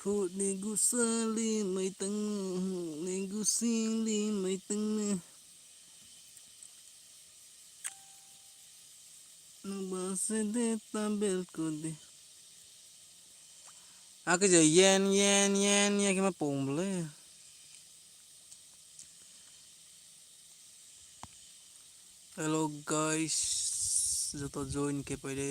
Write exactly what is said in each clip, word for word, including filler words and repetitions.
Hut ni gusali mai tang, hut ni gusili mai tang ni. Nungba se de tabel ko de. Ake je yen, yen, yen, yen khe ma pung bole. Hello guys, joto join khe pai de.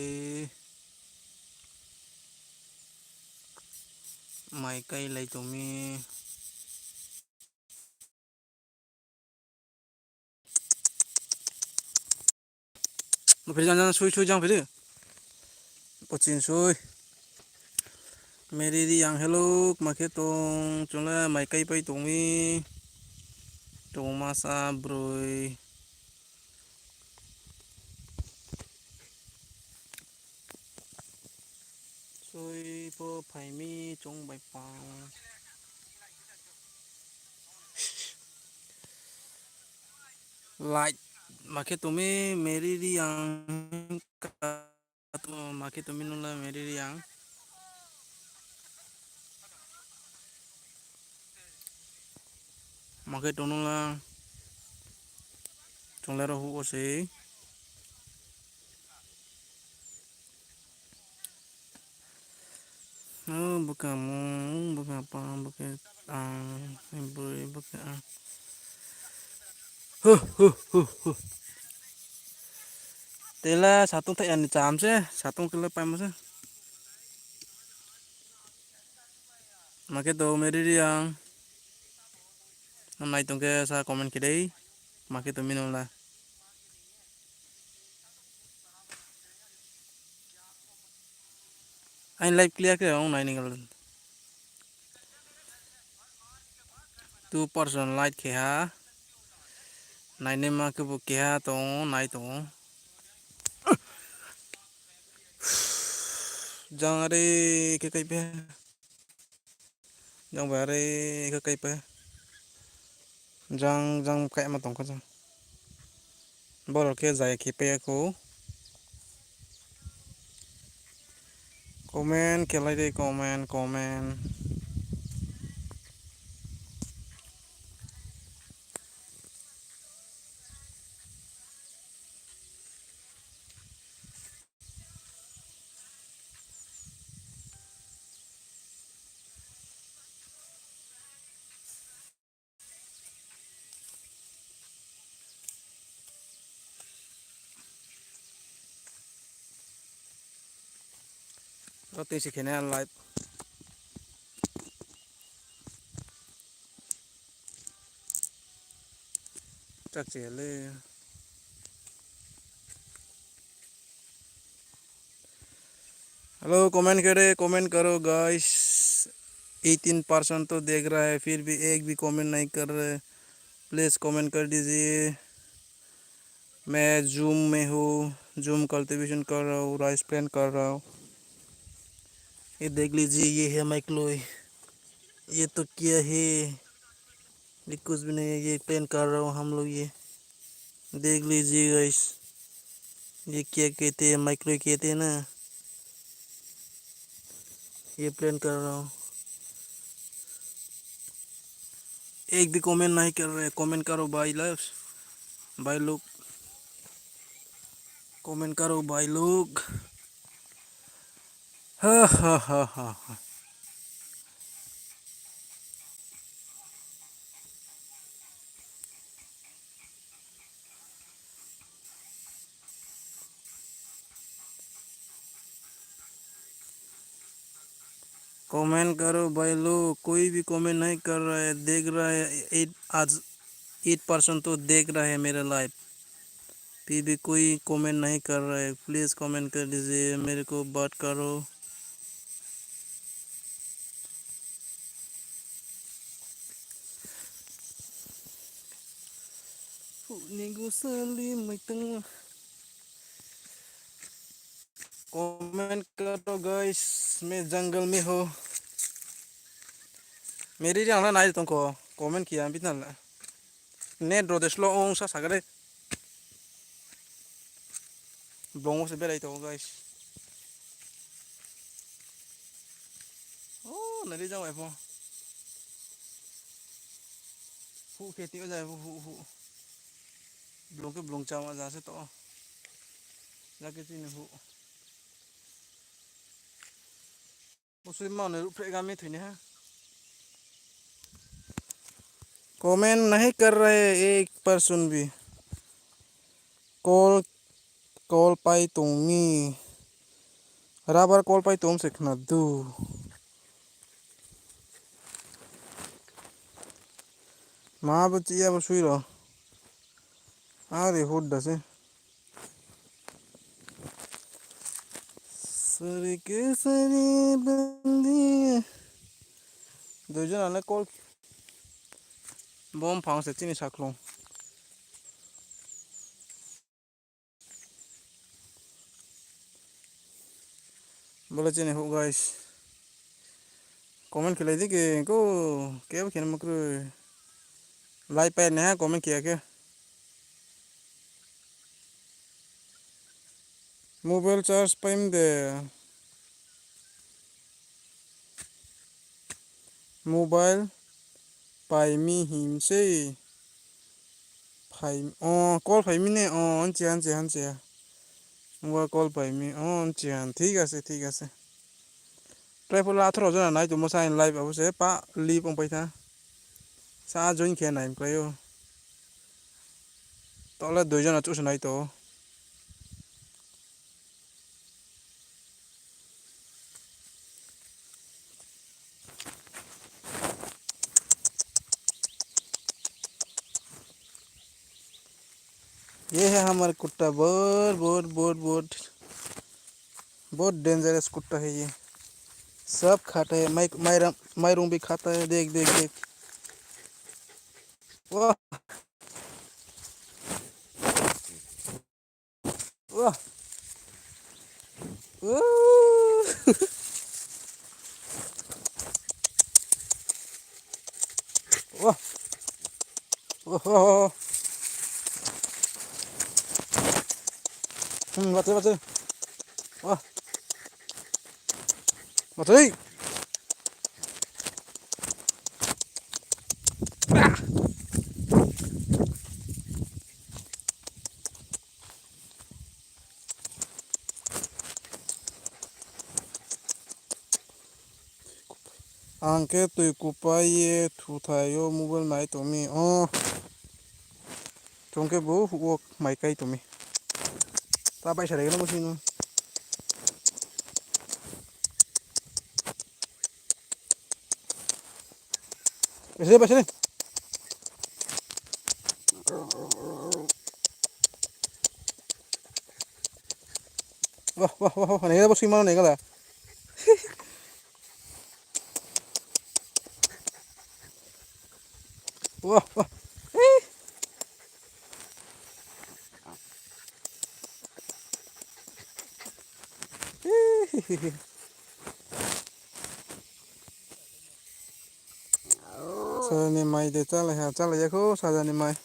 Mai kai lai tong mi. Phiri jang jang sui sui jang phiri. Pochin sui. Meri Reang hello, kma khe tong, chung le mai kai pai tong mi. Chung masa broi. Sui pho phai mi chung bai pang. Like ma khe tong mi Meri Reang ka tu ma khe tong mi nung la Meri Reang. Ma khe tong nung la chung le ro hu o sei. O bwkha mung, bwkha pang, bwkha ang, broi bwkha ang. Hu, hu, hu, hu. Tela satung thai ani cham se, satung kela paimo se. Ma khe to Meri Reang. Nai tong khe sa comment khe dei. Ma khe to mi nung la. Aini live clear khe ong nai ni gal. Two person like khe ha. Nai ni ma khe bo khe ha tong, nai tong. Jang are khe kai pe. Jang ba are khe kai pe. Jang, jang kai ma tong kha jang. Boro khe jaya khe pe ya kho. Comment khe lai dei, comment, comment. Ro tei se khe nai live. Chak se le. Hello, comment करे, comment करो guys। Eighteen percent तो देख रहा है, फिर भी एक भी कमेंट नहीं कर रहे। प्लीज कमेंट कर दीजिए। मैं जूम में हूँ, जूम कल्टीवेशन कर रहा हूँ, राइस प्लांट कर रहा हूँ। ये देख लीजिए, ये है माइक्लोई। ये तो क्या है? ये कुछ भी नहीं है, ये प्लांट कर रहा हूँ हम लोग। ये देख लीजिए गाइस, ये क्या कहते हैं, माइक्रोई कहते हैं ना। ये प्लांट कर रहा हूँ। एक भी कमेंट नहीं कर रहे, कमेंट करो भाई, लव भाई लोग, कमेंट करो भाई लोग। Ha ha ha ha ha. Comment करो भाई लोग, कोई भी कमेंट नहीं कर रहा है, देख रहा है एट, आज एट परसेंट तो देख रहा है मेरा लाइव। फिर भी कोई कमेंट नहीं कर रहा है, प्लीज कमेंट कर दीजिए, मेरे को बात करो। Huni gusali maitang. Comment karo guys, मैं जंगल में हूँ। Meri Reang la nai tong kho, comment kiya bithal la. Net rode slow ong sa sagre. Blong wo se berai tong guys. O, nai di jang bai pho. Huh khe ti o jai pho, huh, huh. Blung khe blung chama ja se to. Ja khe chini huh. Bo sui ma ni ruhphreh ga mi thoi ni ha. Comment nahi kar rahe ek person bhi. Kol, kol pai tong mi. Rubber kol pai tong se khna du. Ma bo chi ya bo sui ro. Are hud da se. Sari ke sari bandi. Dui jon ane kol. Bom phang se chini saklung. Bole chini huh guys. Comment khe lai di ke ko kebo khe ma kroi. Like pai nai ha comment khe ya khe. Mobile charge paim de. Mobile pai mi him sei. Phai, o, call phai mi ne, o, anchi, anchi, anchi. Mobile call phai mi, o, anchi, an, thik ase, thik ase. Try pho la atharo jona nai tongmo sa in live abo se pa live ong pai tha. Sa join khe nai mklai o. Tole dui jona chusa nai to. ये है हमारा कुत्ता, बहुत, बहुत, बहुत, बहुत, बहुत डेंजरस कुत्ता है ये। सब खाता है, माई, माई, माई रूम भी खाता है। देख, देख, देख। वाह। Wah. Wah. Wah, wah, wah. Hmm, baca, baca. Wah. Baca. Ang khe tui kupai ye thuthai yo mobile nai tong mi. O. Chung khe bo huh wo mai kai tong mi. Ta bai sa ri gana bo sino. Ese, ese. Wah, wah, wah, wah. Nai gala bo sui mano nai gala. Wah, wah. Eh. Eh. Sajani mai de chalai ha, chalai ya kho sajani mai.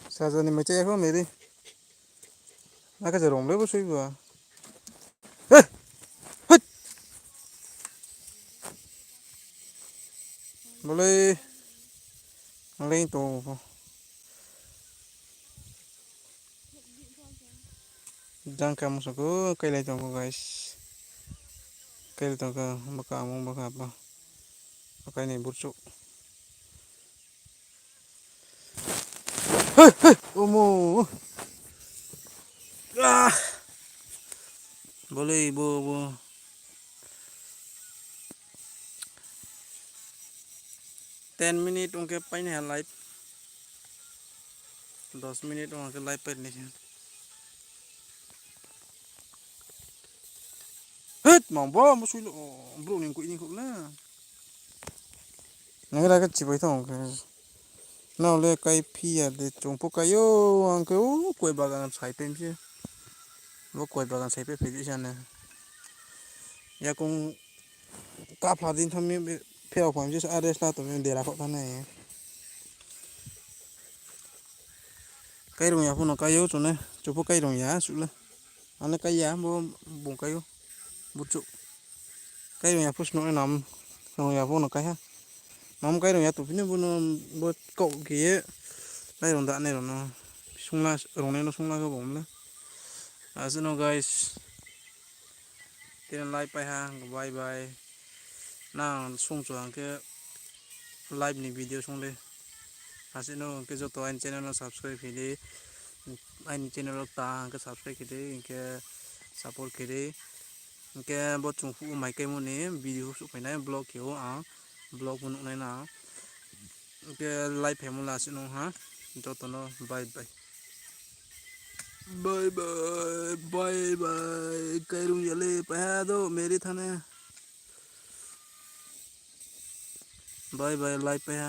Sajani mai chá ya kho meri. Naka se rom le bo sui ba. He! He! Bolai. Ang le to. Jang kamo soko kailai tong kho, guys. Kailai tong kho, baka amo, baka apa. Baka ini burchuk. He, he, omo. Ah. Bolai, bo, bo. Ten minute ong khe pai nai ha live. Dos minute ong khe live pai nai ha. Hit, mang bo, mo sui lo, o, brouh ni koi ni kho le. Nang ra khe chibai thong khe. Nao le kai phi ya de, chung pho kai yo, ang khe, o, koi bagan sai pai se. Bo koi bagan sai pai phi di sa ne. Yakung Kapha din thanng mi, pheo phai mi se, a rest la tong mi, dera kho thanng nai. Kairung ya pho no kai yo, chung ne, chung pho kairung ya, suh le. Ang le kai ya, bo bung kai yo, burchuk. Kairung ya pho snuh nai nam, rung ya pho no kai ha. Nam kairung ya tongphi ni bo no, bo kau khe ye, kairung da nai rung no, sungla, rungnai no sungla khe bo mle. Asuh no guys, tini live pai ha, bye bye. Nang sung chu ang khe live ni video sung le. Asuh no hing khe joto aini channel no subscribe khe di. Aini channel wo ta hing khe subscribe khe di, hing khe support khe di. Hing khe bo chung phuh mai kaimo ni video souhphai nai vlog khe ou ang. Vlog bo nuh nai na. Hing khe live phaimo le asuh no ha. Joto no bye bye. Bye bye, bye bye. Kairung ya le pai ha do, meri thane. Bye bye, live pai ha.